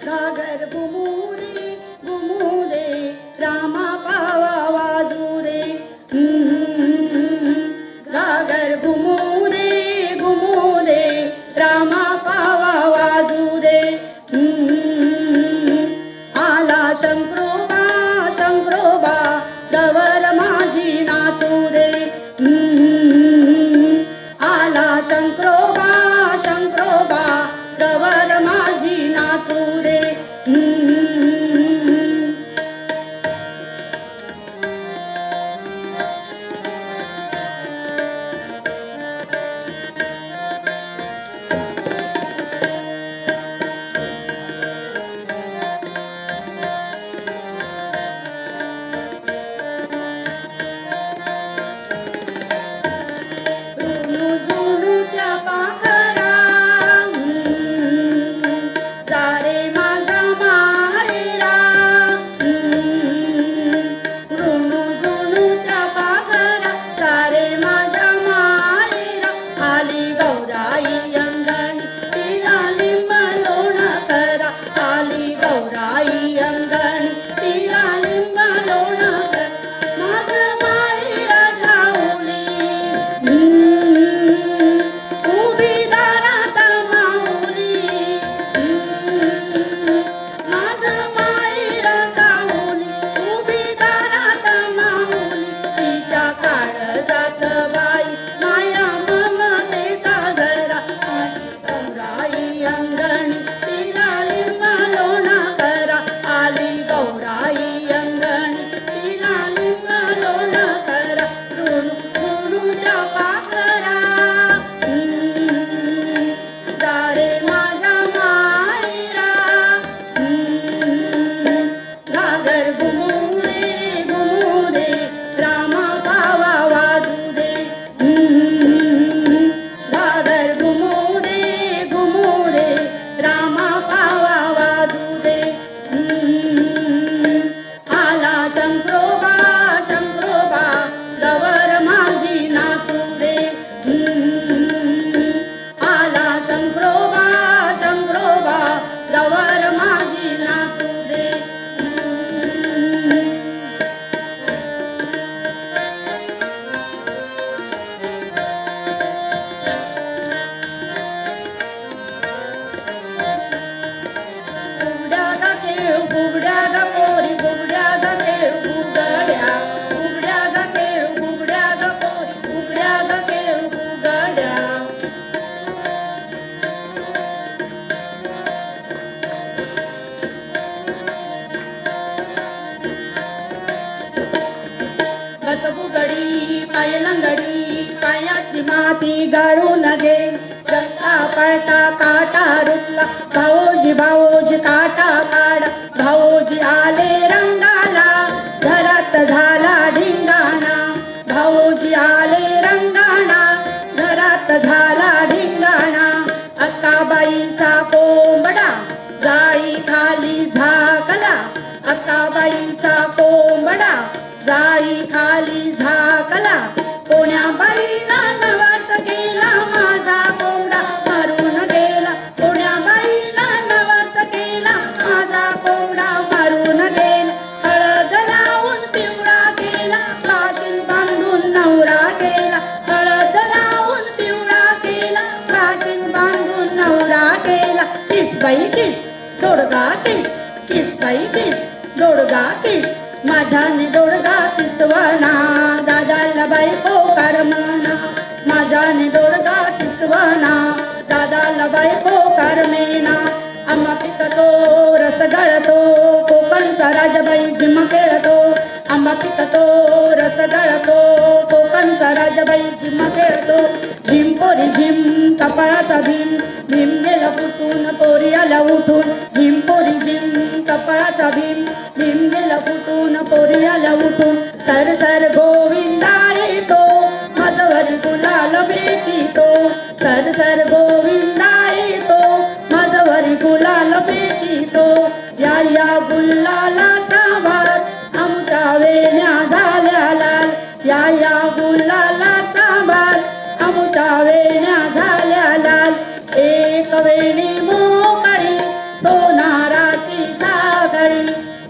घागर घुमू रे घुमू रे रामा पावा वाजू रे। घागर घुमू रे रामा पावा वाजू रे। आला शंकरोबा शंकरोबा गवर माझी नाचू रे। आला शंकरोबा शंकरोबा गवर माझी नाचू रे। पायाची माती गाळून घे, रक्ता पळता काटा रुतला, भाऊजी भाऊजी काटा काढा, भाऊजी आले रंगाला, घरात झाला ढिंगाणा, भाऊजी आले रंगाणा, घरात झाला ढिंगाणा। अक्काबाईचा कोंबडा जाळी खाली झाकला, अक्काबाईचा कोंबडा जाळी खाली झाकला, कोण्या बाईला नवास केला, माझा कोंबडा मारून गेला, कोण्या बाईला नवास केला, माझा कोंबडा मारून गेला। हळद लावून पिवळा केला, काशीन बांधून नवरा केला, हळद लावून पिवळा केला, काशीन बांधून नवरा केला। किस बाई किस दोडगा किस, किस बाई किस दोडगा किस, माझ्याने दोडगा किसवना, दादाला बायको करमना, माझ्याने दोडगा किसवना, दादाला बायको करमेना। आंबा पिकतो रस गळतो, कोकणचा राजाबाई झिम खेळतो, आंबा पिकतो रस गळतो, कोकणचा राजाबाई झिम खेळतो। झिम पोरी झिम कपाळाचा भीम, भीम गेला फुटून पोरी आला उठून, झिम पोरी झिम कपाळाचा भीम, भीम गेला फुटून पोरी आला उठून। सर सर गोविंदा येतो, माझवर गुलाल भेटीतो, सर सर गोविंदा येतो, माझवर गुलाल भेटीतो। या या गुलालाचा भार, आमच्या वेण्या झाल्या लाल, या या गुलालाचा भार, आमच्या वेण्या झाल्या लाल। एक वेणी मोकळी सोनाराच्या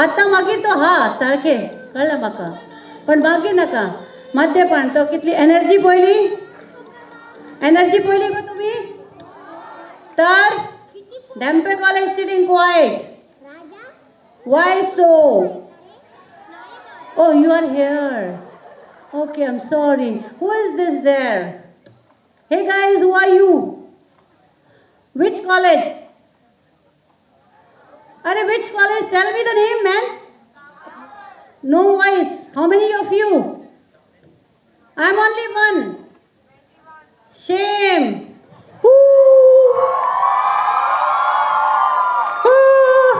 आतां मागीर तो हा सारकें कळ्ळें म्हाका, पण मागीर नाका मद्यपान. तो कितली एनर्जी पळयली, एनर्जी पळयली गो तुमी. तर Dhempe college sitting quiet, why so? Oh, you are here. Okay, I'm sorry. Who is this there? Hey guys, who are you? Which college? Arey, which college? Tell me the name, man. No voice. How many of you? I'm only one. Shame. Woo. Woo.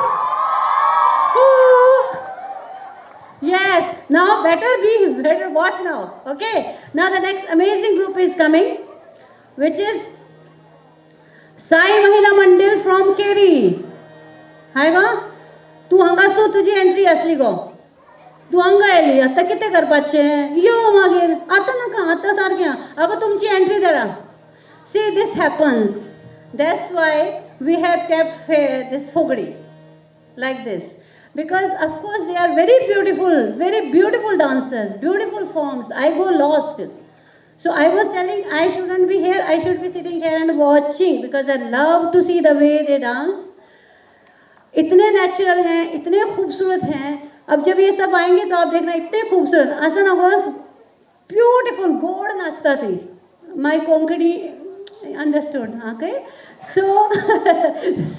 Woo. Yes, now better watch now. Okay, now the next amazing group is coming, which is Sai Mahila Mandal from Keri. हाय गो, तूं हांगासून तुजी entry आसली गो, तूं हांगा आयली, आतां कितें करपाचें? यो मागीर, आतां नाका, आतां सारकें. आगो तुमची एंट्री धरा. See, this happens. That's why we have kept fair this Fugdi like this. Because of course they are very beautiful dancers, beautiful forms. I go lost. So I was telling I shouldn't be here, I should be sitting here and watching, because I love to see the way they dance. इतने natural हैं, इतने खूबसूरत हैं. अब जब ये सब आएंगे तो आप देखना इतने खूबसूरत, ऐसा ना ब्यूटिफुल गोड नाचता थी. My Konkani understood, okay? So,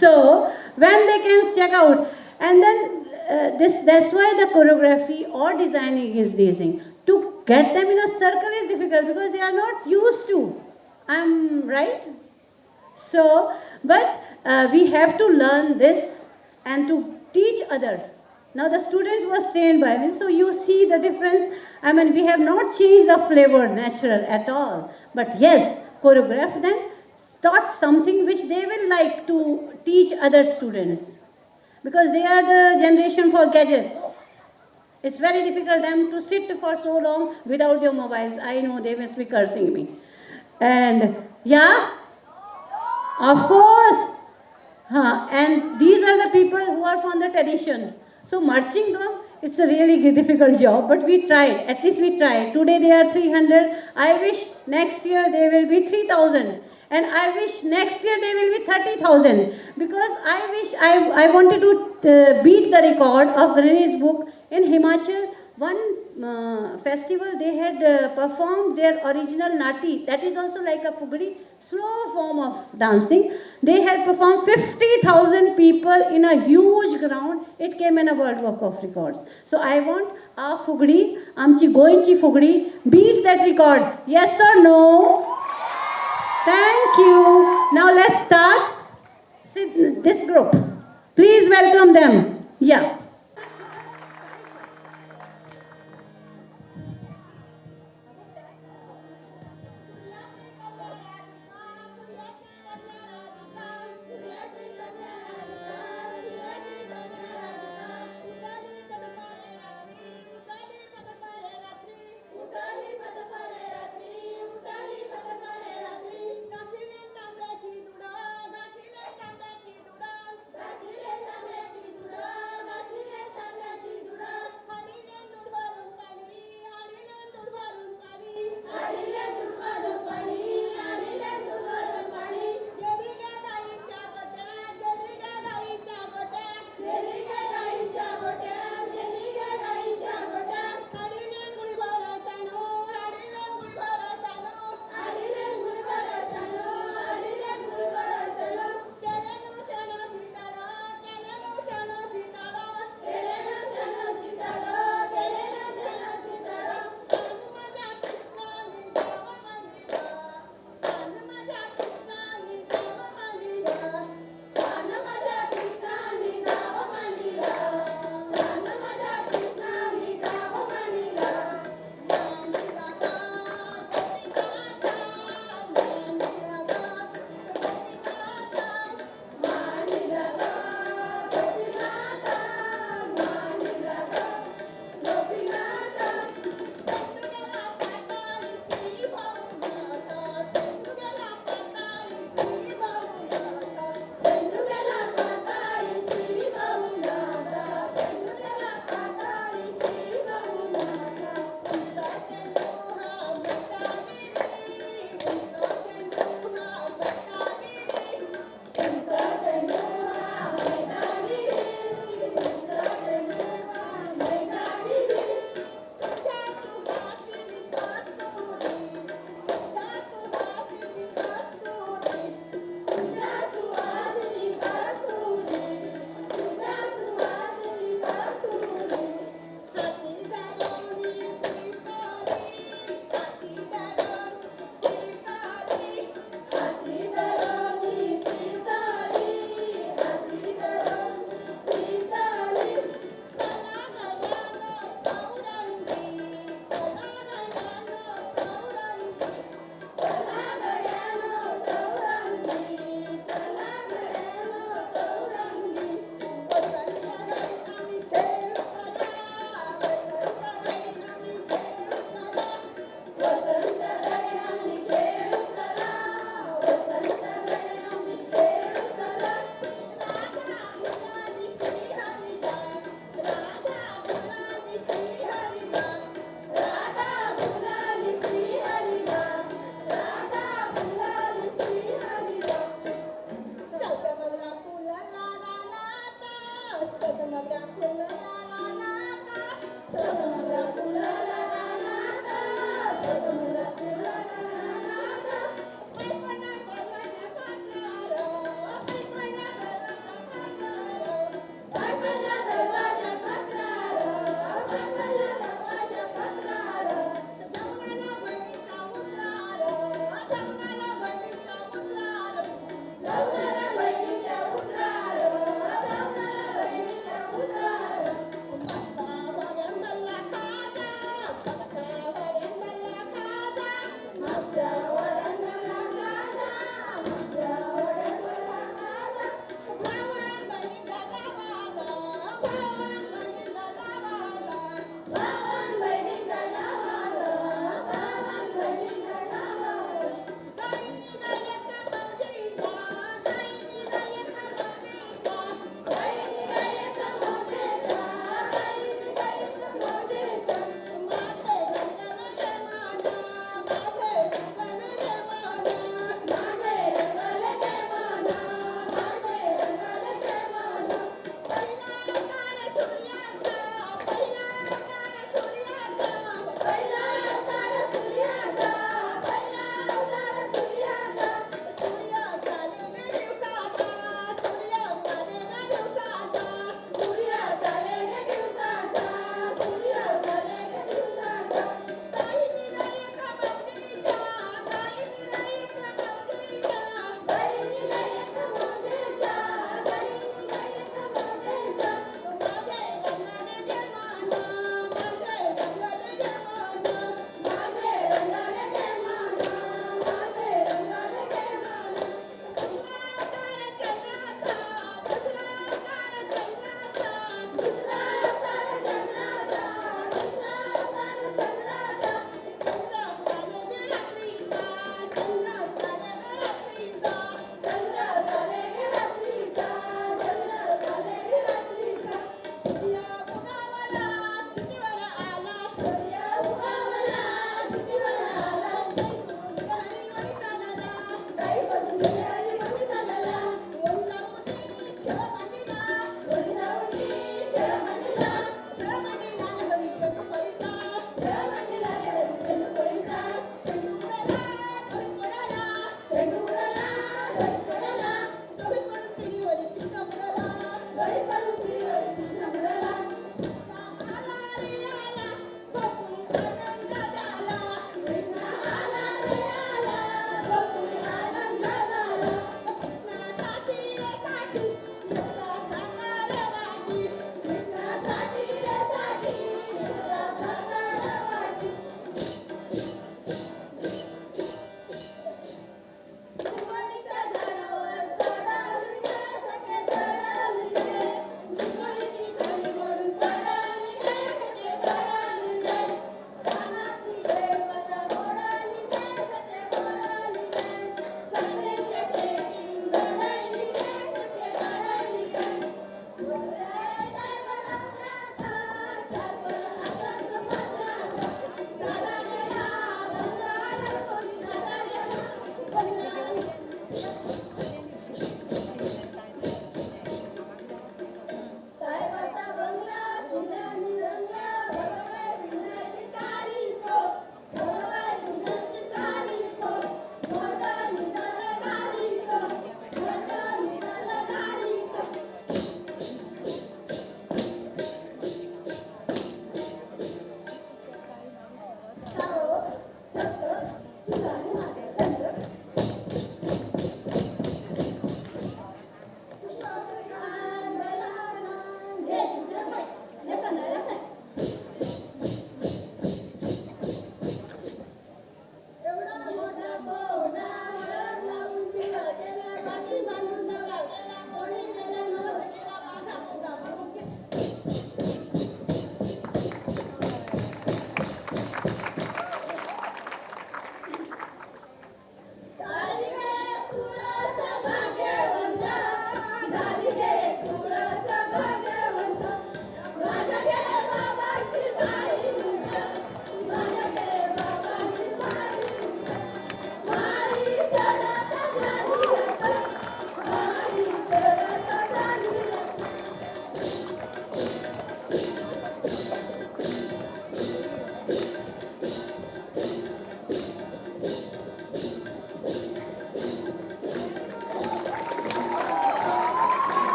so when they can check out, and then that's why the choreography or designing is amazing. To get them in a circle is difficult because they are not used to. I'm right? So, but we have to learn this and to teach others. Now the students was trained by me, so you see the difference. I mean, we have not changed the flavor natural at all. But yes, choreograph them, start something which they will like to teach other students. Because they are the generation for gadgets. It's very difficult them to sit for so long without their mobiles. I know they must be cursing me. And yeah, of course. And these are the people who are from the tradition. So marching them, it's a really difficult job, but we tried. At least we tried. Today they are 300. I wish next year they will be 3,000. And I wish next year they will be 30,000. Because I wish I wanted to beat the record of Guinness Book. In Himachal, one festival they had performed their original Nati. That is also like a Fugdi, slow form of dancing. They had performed 50,000 people in a huge ground. It came in a World Book of Records. So I want our Fugdi, Amchi Goinchi Fugdi, beat that record. Yes or no? Thank you. Now let's start this group. Please welcome them. Yeah.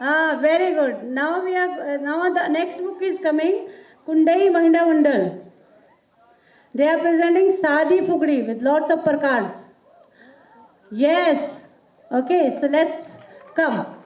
Ah, very good. Now we are now the next book is coming, Kundai Mahila Mandal. They are presenting Sadi Fugdi with lots of prakars. Yes. Okay, so let's come.